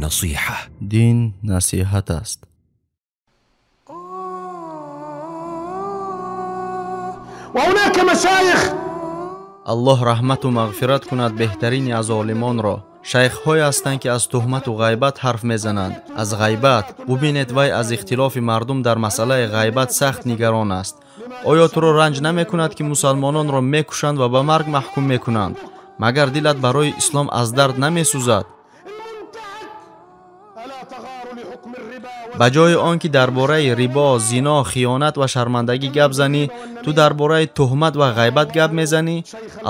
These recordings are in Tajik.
نصيحة. Дин насиҳат аст. وهناك مشايخ. Аллоҳ раҳмату мағфират кунад беҳтарини аз олимонро. Шайхҳое ҳастанд, ки аз туҳмату ғайбат ҳарф мезананд. Аз ғайбат. Бубинед, вай аз ихтилофи мардум дар масъалаи ғайбат сахт нигарон аст. Оё туро ранҷ намекунад, ки мусалмононро мекушанд ва ба марг маҳкум мекунанд? Магар дилат барои ислом аз дард намесӯзад? Ба ҷои он ки дар бораи рибо, зино, хиёнат ва шармандагӣ гап занӣ, ту дар бораи туҳмат ва ғайбат гап мезанӣ?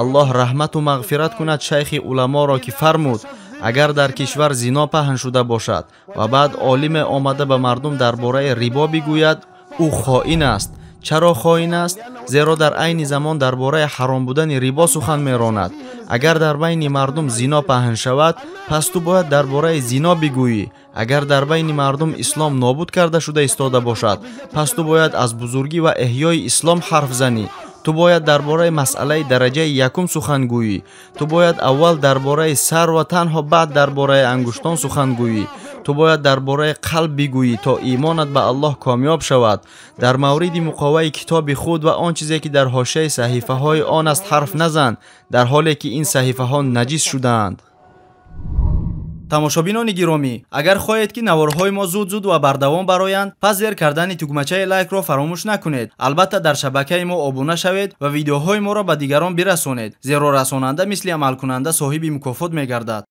Аллоҳ раҳмату мағфират кунад шайхи уламоро, ки фармуд: агар дар кишвар зино паҳн шуда бошад ва баъд олиме омада ба мардум дар бораи рибо бигӯяд, ӯ хоин аст. Чаро хоин аст? Зеро дар айни замон дар бораи ҳаром будани рибо сухан меронад. Агар дар байни мардум зино паҳн шавад, пас ту бояд дар бораи зино бигӯӣ. Агар дар байни мардум ислом нобуд карда шуда истода бошад, пас ту бояд аз бузургӣ ва эҳёи ислом ҳарф занӣ. Ту бояд дар бораи масъалаи дараҷаи якум сухан гӯӣ. Ту бояд аввал дар бораи сар ва танҳо баъд дар бораи ангуштон сухан гӯӣ. Ту бояд дар бораи қалб бигӯӣ, то имонат ба Аллоҳ комёб шавад. Дар мавриди муқоваи китоби худ ва он чизе ки дар ҳошияи саҳифаҳои он аст ҳарф назан, дар ҳоле ки ин саҳифаҳо наҷис шудаанд. Тамошобинони гиромӣ, агар хоҳед, ки наворҳои мо зуд-зуд ва бардавом бароянд, пас зер кардани тугмачаи лайкро фаромӯш накунед. Албатта, дар шабакаи мо обуна шавед ва видеоҳои моро ба дигарон бирасонед, зеро расонанда мисли амалкунанда соҳиби мукофот мегардад.